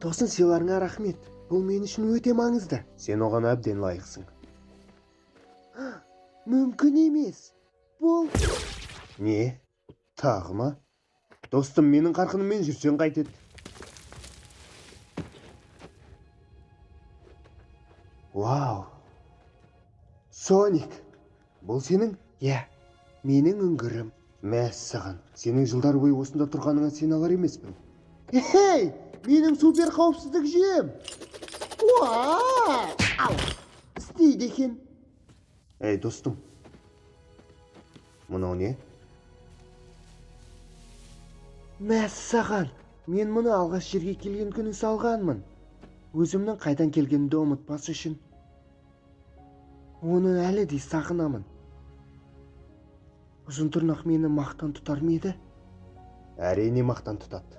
Тосын сыйларыңа рахмет. Бұл мен үшін өте маңызды. Сен оған әбден лайықсың. Мүмкін емес. Бұл Не? Тағы ма? Достым, менің қарқыныммен жүрсең қайтеді? Вау! Соник! Бұл сенің? Иә, менің үңгірім. Мәссаған, сенің жылдар бойы осында тұрғаныңа сене алар емеспін. Эй, менің супер қауіпсіздік жүйем. Уа! Ау! Істейді екен. Ей, достым. Мынау не? Мәссаған, мен мұны алғаш жерге келген күні салғанмын. Өзімнің қайдан келгенімді ұмытпас үшін. Оны әлі де сағынамын. Ұзын тырнақ мені мақтан тұтар ма еді? Әрине мақтан тұтады.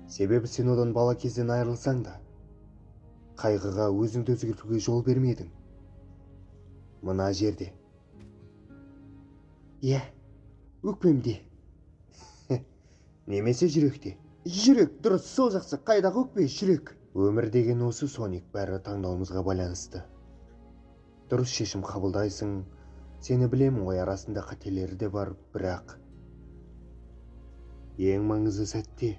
Себебі сен одан бала кезден айырылсаң да, қайғыға өзіңді өзгертуге жол бермедің. Мына жерде. Иә, өкпемде. Немесе жүректе. Жүрек, дұрыс, сол жақсы. Қайдағы өкпе, жүрек. Өмір деген осы, Соник, бәрі таңдауымызға байланысты. Дұрыс шешім қабылдайсың. Сені білемін ғой, арасында қателері де бар, бірақ ең маңызды сәтте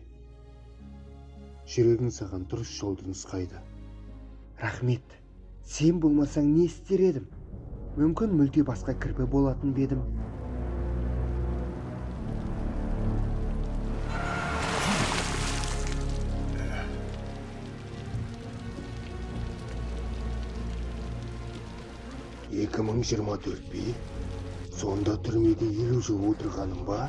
жүрегің саған дұрыс жолды нұсқайды. Рахмет. Сен болмасаң не істер едім? Мүмкін мүлде басқа кірпі болатын ба едім? 2024 пе? Сонда түрмеде 50 жыл отырғаным ба?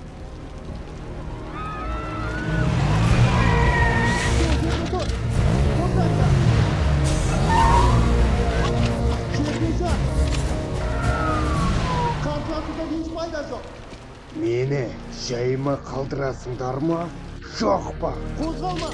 Мені жайыма қалдырасыңдар ма? Жоқ па? Қозғалма!